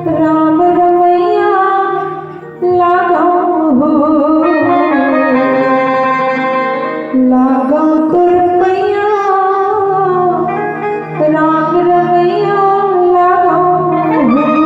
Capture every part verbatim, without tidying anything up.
राम रमैया लागो हो, लागो तोर पैया, राम रमैया लागो हो।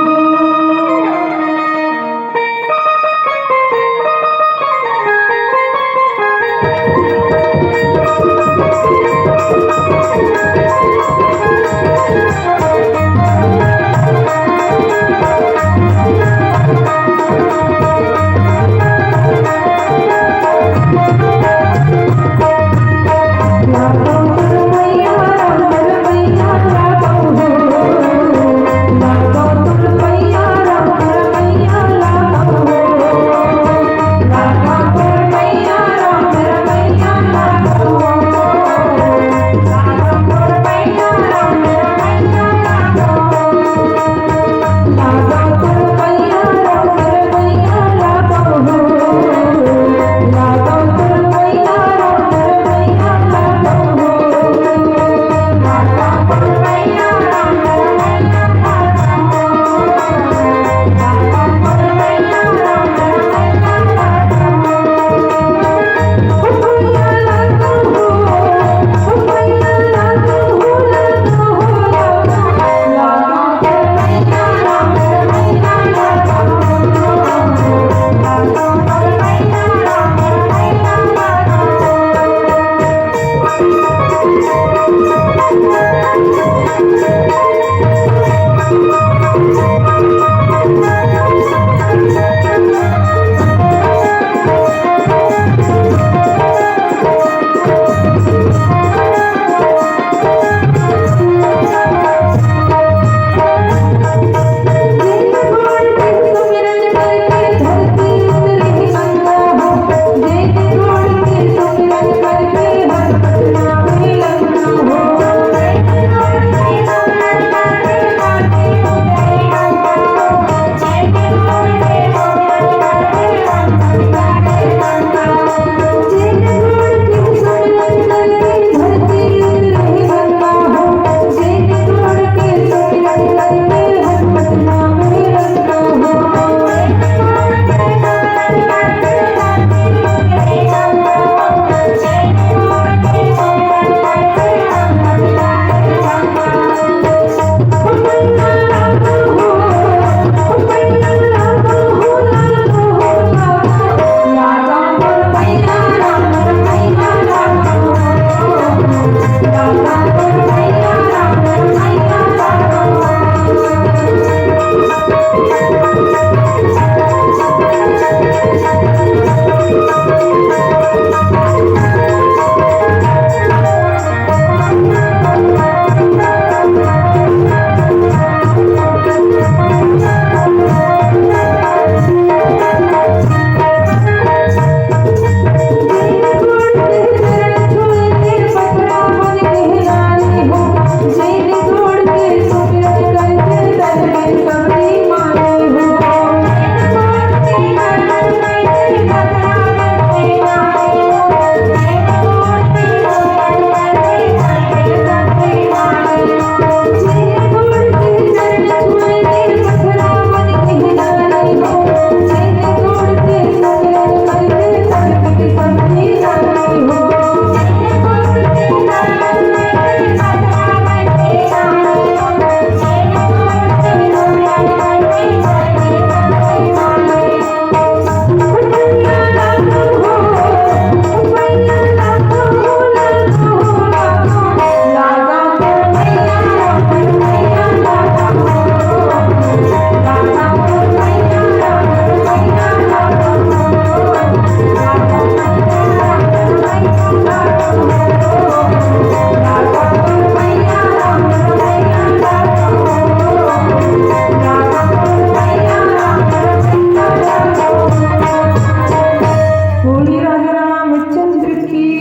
बोलिए राजा रामचंद्र की।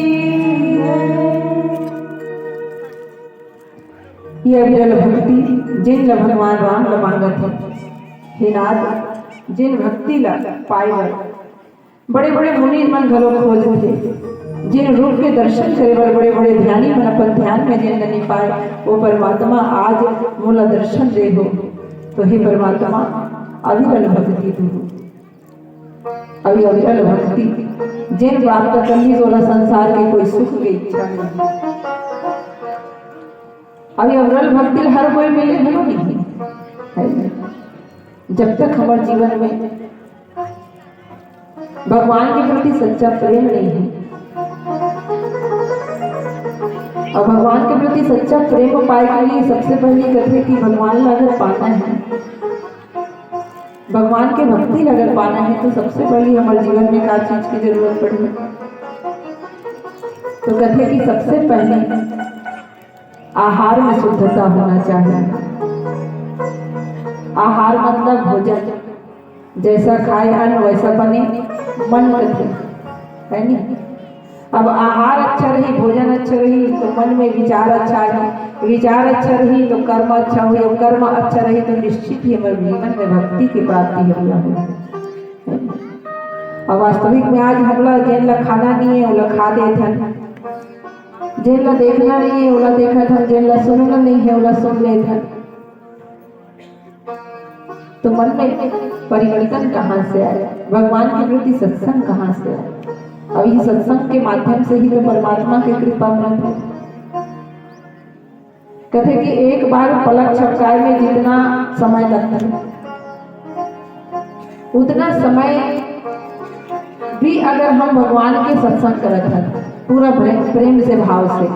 ये अविरल भक्ति, जिन ल भगवान राम ल मांगत हे। हे नाथ, जिन भक्ति ल पाए बर बड़े-बड़े मुनि मन घलो खोजथे, जिन रूप के दर्शन करे बर बड़े-बड़े ध्यानी मन अपन ध्यान में जिन ल नइ पाए, वो परमात्मा आज मोला दर्शन दे हो। तो हे परमात्मा, अविरल भक्ति तू, अवि-, अविरल भक्ति जेन प्राप्त कर ली, ओला संसार के कोई सुख के इच्छा नहीं। अवि-, अविरल भक्ति हर कोई मिले घलो नहीं है। जब तक हमर जीवन में भगवान के प्रति सच्चा प्रेम नहीं है। और भगवान के प्रति सच्चा प्रेम पाए के लिए सबसे पहले कहते कि भगवान ला अगर पाना है, भगवान के भक्ति ला अगर पाना है, तो सबसे पहले हमारे जीवन में का चीज की जरूरत पड़ी? तो कहते कि सबसे पहले आहार में शुद्धता होना चाहिए। आहार मतलब भोजन, जैसा खाए अन्न वैसा बने मन, कहते, है नी? अब आहार अच्छा रही, भोजन अच्छा रही, तो मन में विचार अच्छा रही, विचार अच्छा रही, तो कर्म अच्छा होई, और कर्म अच्छा रही, तो निश्चित ही हमारे जीवन में भक्ति की प्राप्ति हमला होई। अब वास्तविक में आज हमला जेन ला खाना नहीं है, ओला खा देत हन, जेन ला देखना नहीं है, ओला देखत हन, जेन ला सुनना नहीं है, ओला सुन लेत हन। तो मन में परिवर्तन कहाँ से आए? भगवान के प्रति सत्संग कहाँ से आए? और ये सत्संग के माध्यम से ही तो परमात्मा की कृपा मिलती है। कहते कि एक बार पलक झपकाए में जितना समय लगता है, उतना समय भी अगर हम भगवान के सत्संग करत हन पूरा प्रेम, प्रेम से, भाव से,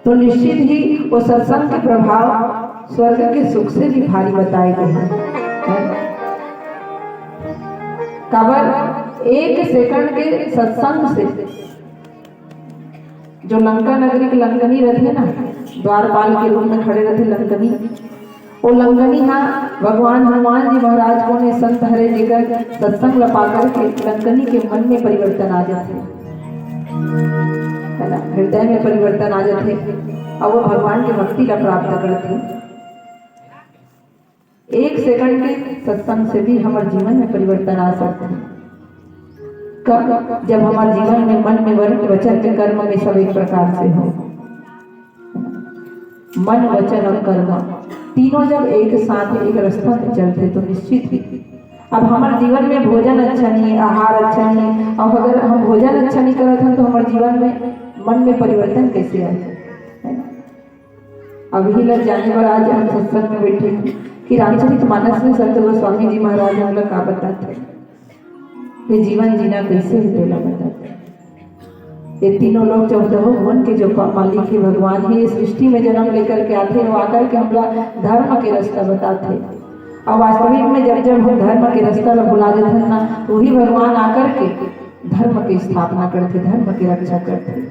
तो निश्चित ही वो सत्संग के प्रभाव स्वर्ग के सुख से भी भारी बताए गए हैं। काबर, एक सेकंड के सत्संग से जो लंका नगरी के लंकनी रहते ना, द्वारपाल के रूप में खड़े रहते लंकनी, वो लंकनी हा भगवान हनुमान जी महाराज कोन ए संत हरे, जेकर सत्संग ला पा करके लंकनी के मन में परिवर्तन आ जाथे, है ना, हृदय में परिवर्तन आ जाथे, और वो भगवान के भक्ति ला प्राप्त करथे। एक सेकंड के सत्संग से भी हमारे जीवन में परिवर्तन आ सकता है। कब? जब हमारे जीवन में मन में, वर-, वचन में, कर्म में सब एक प्रकार से हो। मन, वचन और कर्म तीनों जब एक साथ एक रास्ता में चलते तो निश्चित ही अब हमारे जीवन में भोजन अच्छा नहीं है, आहार अच्छा नहीं है, और अगर हम भोजन अच्छा नहीं करत हन तो हमारे जीवन में, मन में परिवर्तन कैसे आए? है ना? अभी लग जाने पर आज हम सत्संग में बैठे हैं कि रामचरित मानस में संत गोस्वामी जी महाराज हमला का बताते हैं कि जीवन जीना कैसे है, तेला बताते हैं। ये तीनों लोग चौदहों भुवन के जो पा-, मालिक है, भगवान है, ये सृष्टि में जन्म लेकर के आते हैं, वो आकर के हमला धर्म के रास्ता बताते हैं। और वास्तविक में जब जब हम धर्म के रास्ता ला भुला देते हैं ना, तो वही भगवान आकर के धर्म की स्थापना करते, धर्म की रक्षा करते।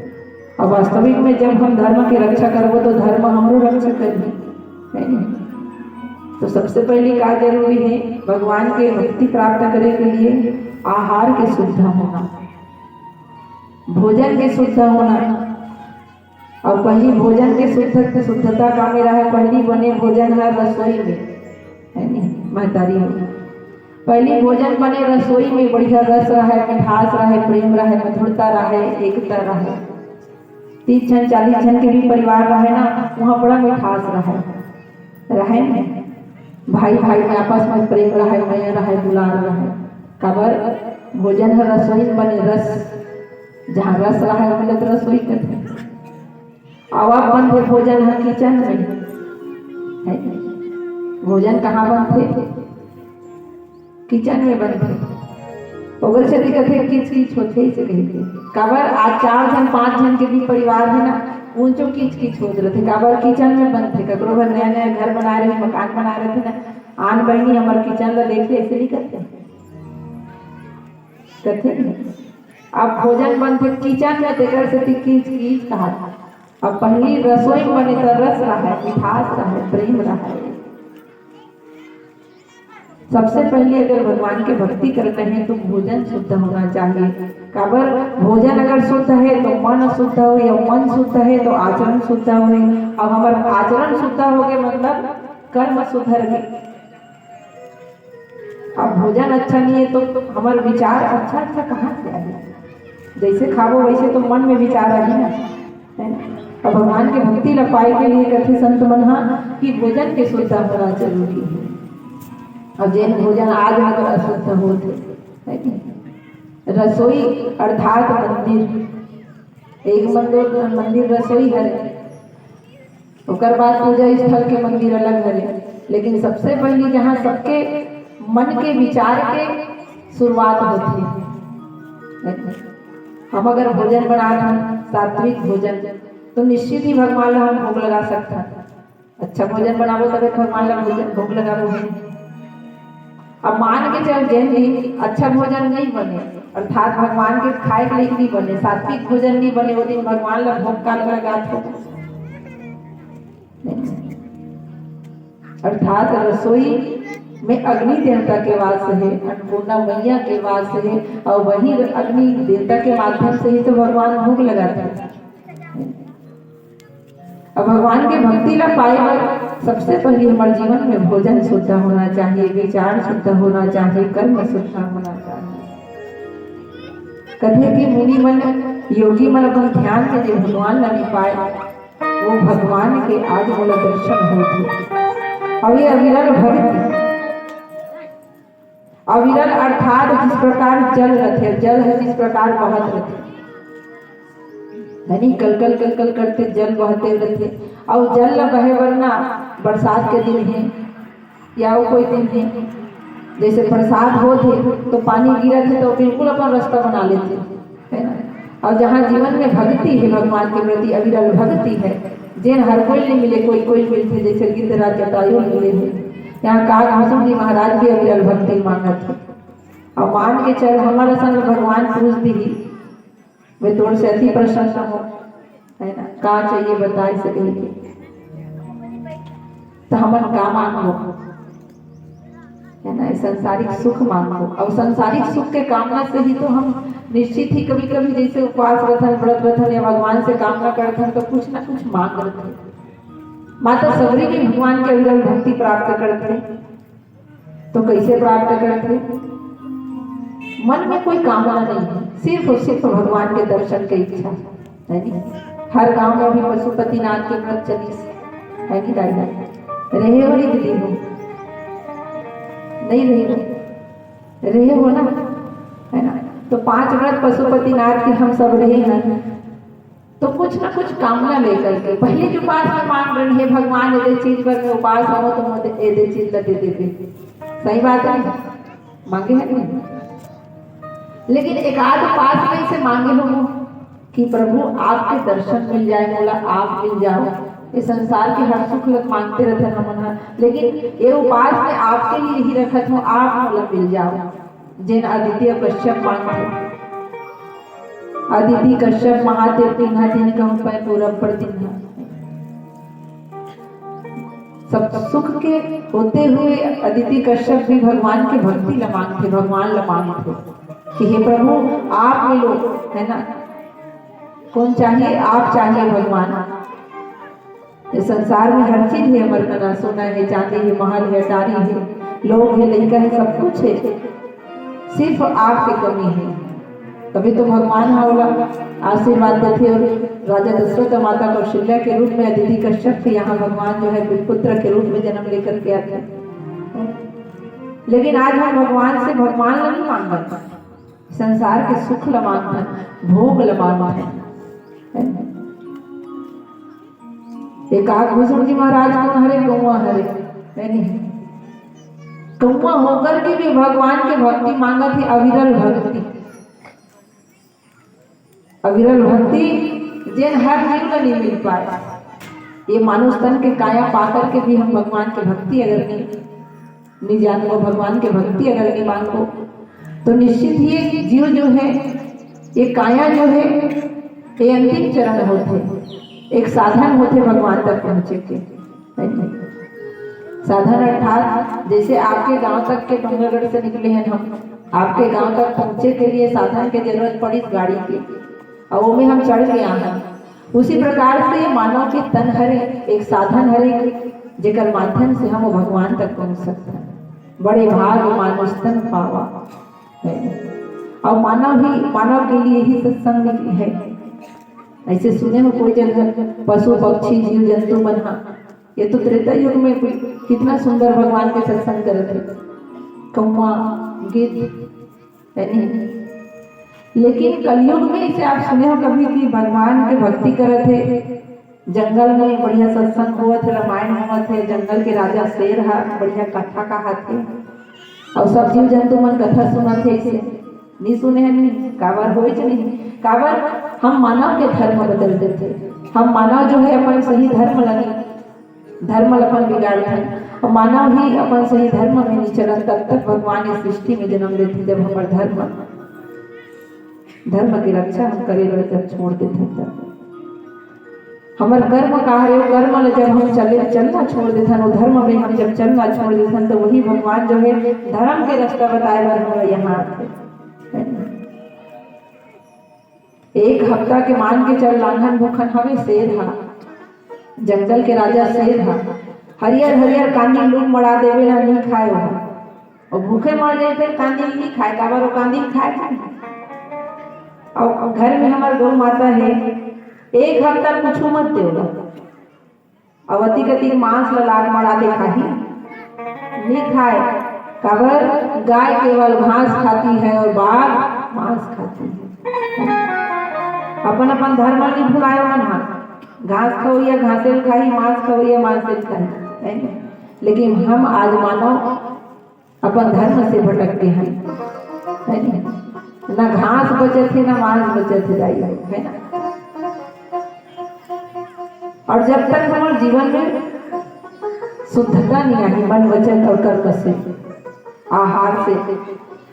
और वास्तविक में जब हम धर्म की रक्षा करबो तो धर्म हमरो रक्षा करही, है नहीं? तो सबसे पहले का जरूरी है, भगवान के भक्ति प्राप्त करे के लिए आहार के शुद्ध होना, भोजन के शुद्ध होना। और पहली भोजन के शुद्ध, शुद्धता का में रहे, पहली बने भोजन है रसोई में, है नहीं, महतारी में। पहली भोजन बने रसोई में, बढ़िया रस रहे, मिठास रहे, प्रेम रहे, मधुरता रहे, एकता रहे। तीस झन, चालीस झन के भी परिवार रहे ना, वहाँ बड़ा मिठास रहे, रहे नहीं? भाई भाई में आपस में प्रेम रहे, मया रहे, दुलार रहे। काबर? भोजन है रसोई में बने, रस, जहाँ रस रहे, वहाँ तो रसोई करते। अब आप बनते भोजन है किचन में, है? भोजन कहाँ बनते? किचन में बनथे। ओकर सेती कथे किच किच होथे, इसे कहिथे। काबर, आज चार झन, पांच झन के भी परिवार है ना, उंचो किच किच होत रथे। काबर, किचन में बनथे। ककरो घर नया नया घर बनाए रहे, मकान बनाए रहे ना, आन बहिनी हमर किचन ला देखथे, ऐसे नहीं करथे, करथे नहीं। अब भोजन बनथे किचन में, तेकर सेती किच किच कहा। अब पहली रसोई में बने त रस रहे, मिठास रहे, प्रेम रहे। सबसे पहले अगर भगवान के भक्ति करना है तो भोजन शुद्ध होना चाहिए। काबर, भोजन अगर शुद्ध है तो मन शुद्ध हो, या मन शुद्ध है तो आचरण शुद्ध हो। अब हमार आचरण शुद्ध हो गए, मतलब कर्म सुधर गए। अब भोजन अच्छा नहीं है तो हमार विचार अच्छा अच्छा कहाँ से आए? जैसे खाबो वैसे तो मन में विचार आही ना, है ना? अब भगवान के भक्ति ला पाए के लिए कथे संत मन हा कि भोजन के शुद्ध होना जरूरी है। अउ जेन भोजन आज अगर अशुद्ध होत हे, है कि नहीं? रसोई अर्थात मंदिर, एक मंदिर, मंदिर रसोई हरे, ओकर बाद पूजा स्थल के मंदिर अलग हरे, लेकिन सबसे पहली जहाँ सबके मन के विचार के शुरुआत होती है। हम अगर भोजन बनात हन, सात्विक भोजन, तो निश्चित ही भगवान ला हम भोग लगा सकथन। अच्छा भोजन बनाबो तबे भगवान ला भोजन भोग लगाबो। अब मान के चल, जेन दिन अच्छा भोजन नहीं बने, अर्थात भगवान के खाए के लिए नहीं बने, सात्विक भोजन नहीं बने, वो दिन भगवान ला भोग का लगात हो। अर्थात रसोई में अग्नि देवता के वास है, अन्नपूर्णा मैया के वास है, और वही अग्नि देवता के माध्यम से ही तो भगवान भोग लगाते हैं। अब भगवान के भक्ति ला पाए बर सबसे पहले हमारे जीवन में भोजन शुद्ध होना चाहिए, विचार शुद्ध होना चाहिए, कर्म शुद्ध होना चाहिए। कथे कि मुनि मन, योगी मन अपन ध्यान में जे भगवान ला नहीं पाए, वो भगवान के आज मोला दर्शन होत हे। और ये अविरल भक्ति, अविरल अर्थात जिस प्रकार जल रथे, जल है जिस प्रकार बहत रथे, यानी कलकल कलकल करते जल बहते रथे। और जल ला बहे बर ना बरसात के दिन है या वो कोई दिन है, जैसे बरसात होत हे तो पानी गिरत हे तो बिल्कुल अपन रास्ता बना लेते, है ना? और जहाँ जीवन में भक्ति है, भगवान के प्रति अविरल भक्ति है, जेन हर कोई नहीं मिले, कोई कोई मिलते, जैसे गिद्धराज जटायु मिले हैं। यहाँ काग भीष्म जी महाराज भी अविरल भक्ति मांगत है। और मान के चल, हमारा संग भगवान पूछ दी, मैं तोर से अति प्रसन्न हूँ, है ना? का चाहिए बताए से कह के, तो हमन का मांगो, है ना? सांसारिक सुख मांगो। और सांसारिक सुख के कामना से ही तो हम निश्चित ही कभी कभी जैसे उपवास रथन, व्रत रथन या भगवान से कामना करथन तो कुछ ना कुछ मांग रथे। माता सबरी भी भगवान के अविरल भक्ति प्राप्त करते, तो कैसे प्राप्त करते? मन में कोई कामना नहीं है, सिर्फ और सिर्फ भगवान के दर्शन की इच्छा, है नी? हर गांव में भी पशुपतिनाथ के व्रत चलिस, है नी दाई? रहे हो नी दीदी हो? नहीं रहे हो? रहे हो ना, है ना? तो पांच व्रत पशुपतिनाथ के हम सब रहे हैं, तो कुछ ना कुछ कामना लेकर के पहली जो उपास में मांग रहे हैं, "भगवान, ये चीज पर मैं उपास हूँ, तो मुझे ये दे चीज ला दे देवे।" सही बात है, मांगे है नहीं? लेकिन एक आध उपास में इसे मांगे हो कि, "प्रभु, आपके दर्शन मिल जाए, मोला आप मिल जाओ।" ये संसार के हर सुख लग मांगते रहते हैं हमन ह, लेकिन ये उपास में आपके लिए ही रखत हूँ, आप मोला मिल जाओ। जेन अदिति कश्यप मांगथे, अदिति कश्यप महादेव तिन्हा, जिन कहूँ पै पूरब पर तिन्हा। सब सुख के होते हुए अदिति कश्यप भी भगवान के भक्ति ला मांगथे, भगवान ला मांगथे कि हे प्रभु, आप मिलो, है ना? कौन चाहिए? आप चाहिए भगवान। ये संसार में हर चीज है, अमर कना सोना है, चांदी है, महल है, अटारी है, लोग है, लड़का है, सब कुछ है, सिर्फ आपके कमी है। तभी तो भगवान ह ओला आशीर्वाद देथे और राजा दशरथ माता कौशल्या के रूप में अदिति कश्यप के यहाँ भगवान जो है पुत्र के रूप में जन्म लेकर के आते हैं। लेकिन आज हम भगवान से भगवान ला नहीं मांगत, संसार के सुख ला मांगत हन, भोग ला मांगत हन। एक आग भूषण जी महाराज कौन हरे? कौआ हरे, है नहीं? कौआ होकर के भी भगवान के भक्ति मांगत हे, अविरल भक्ति। अविरल भक्ति जेन हर जीव ला नहीं मिल पाए। ये मानुष तन के काया पा करके भी हम भगवान के भक्ति अगर नहीं, नहीं जानबो, भगवान के भक्ति अगर नहीं मांगबो, तो निश्चित ही ये जीव जो है, ये काया जो है, ये अंतिम चरण होथे, एक साधन होथे भगवान तक पहुंचे के। साधन अर्थात जैसे आपके गांव तक के डोंगरगढ़ से निकले हैं हम, आपके गांव तक पहुंचे के लिए साधन के जरूरत पड़ी गाड़ी के, और वो में हम चढ़ के आए हैं। उसी प्रकार से मानव के तन हरे एक साधन हरे, जेकर माध्यम से हम भगवान तक पहुंच सकते हैं। बड़े भाग मानुष तन पावा। और मानव ही, मानव के लिए ही सत्संग है। ऐसे सुने हो कोई जगह पशु पक्षी जीव जंतु मन हा, ये तो त्रेता युग में कोई कितना सुंदर भगवान के सत्संग करत है। गीत, है नहीं? लेकिन कलयुग में इसे आप सुने हो कभी कि भगवान के भक्ति करत हे, जंगल में बढ़िया सत्संग होवत हे, रामायण होवत हे, जंगल के राजा शेर हा बढ़िया कथा कहत हे, और सब जीव जंतु मन कथा सुनत हे। इसे नहीं सुने हैं, नहीं, काबर होइच नहीं, काबर हम मानव के धर्म बदल देथे। हम मानव जो है अपन सही धर्म लगे, धर्म ल अपन बिगाड़थन, और मानव ही अपन सही धर्म में नहीं चलन, तब तक भगवान इस सृष्टि में जन्म लेथे। जब हमर धर्म, धर्म की रक्षा हम करे बर जब छोड़ देथन, तब हमर कर्म का हरे, वो कर्म ल जब हम चले, चलना छोड़ देथन, वो धर्म में हम जब चलना छोड़ देथन, तो वही भगवान जो है धर्म के रास्ता बताए बर हमला यहाँ आथे। एक हफ्ता के मान के चल, लांघन भूखन हवे शेर हा, जंगल के राजा शेर हा, हरियर हरियर कांदी लूम मड़ा देवे ना, नी खाए ओहा। और भूखे मर जाए फिर कांदी नी खाए, काबर वो कांदी खाए था। और घर में हमार गौ माता है, एक हफ्ता कुछ मत दे ओला। अवती कति मांस ल लात मड़ा के खाही, नी खाए, काबर गाय केवल घास खाती है और बाघ मांस खाती है। अपन अपन धर्म नहीं भुलाए मन हा, घास खवैया घासे ल खाही, मांस खवैया मांसे ल खाही, है ना? लेकिन हम आज मानव अपन धर्म से भटक के हैं, है ना? ना घास बचत है, ना मांस बचत है, दाई लोग, है ना? और जब तक हमारे जीवन में शुद्धता नहीं आई मन, वचन और कर्म से, आहार से,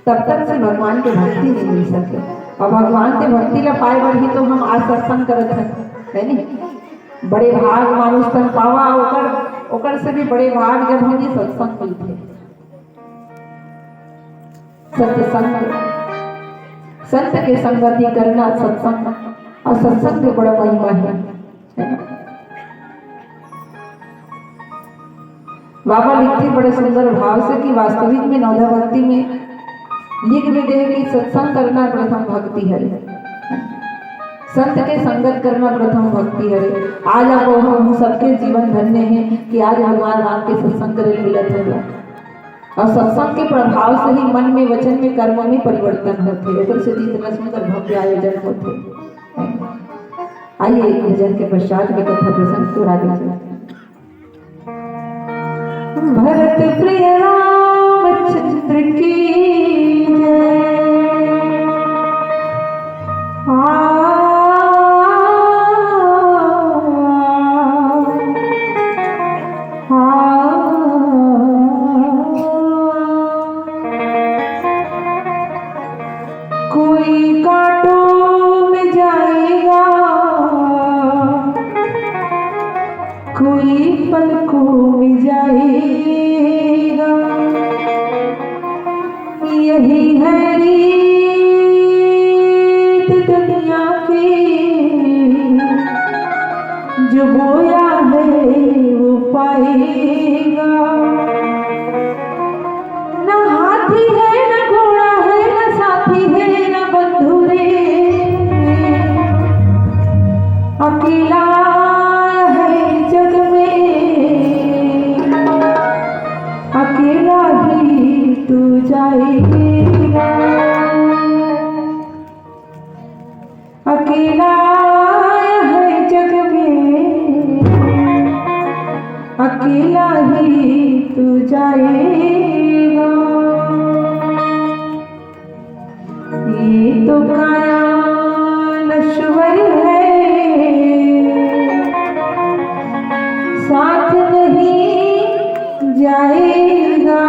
तब तक से भगवान की भक्ति नहीं मिल सके। और भगवान के भक्ति ला पाए बर ही तो हम आज सत्संग करत हैं, है नी? बड़े भाग मानुष तन पावा, ओकर, ओकर से भी बड़े भाग जब हम ये सत्संग मिलते हैं। सत्संग, संत के संगति करना सत्संग, और सत्संग के बड़ा महिमा है, है ना? बाबा लिखते बड़े सुंदर भाव से कि वास्तविक में नवधा भक्ति में लिख भी दे कि सत्संग करना प्रथम भक्ति है, संत के संगत करना प्रथम भक्ति है। आज आप हम सबके जीवन धन्य है कि आज भगवान राम के सत्संग करे मिलत है। और सत्संग के प्रभाव से ही मन में, वचन में, कर्म में परिवर्तन होथे। ओकर से इतना सुंदर भव्य आयोजन होथे। आइए, भजन के पश्चात में कथा प्रसंग को आगे चलते हैं। भरत प्रिय रामचंद्र की जय। आ, आ, कोई कांटों में जाएगा, कोई पलकों में जाएगा। यही है रीत दुनिया की, जो बोया है वो पाएगा। ना हाथी है, ना घोड़ा है, ना साथी है, ना बंधु रे। अकेला है जग में, अकेला ही तू जाएगा। अकेला है जग में, अकेला ही तू जाएगा। ये तो काया नश्वर है, साथ नहीं जाएगा।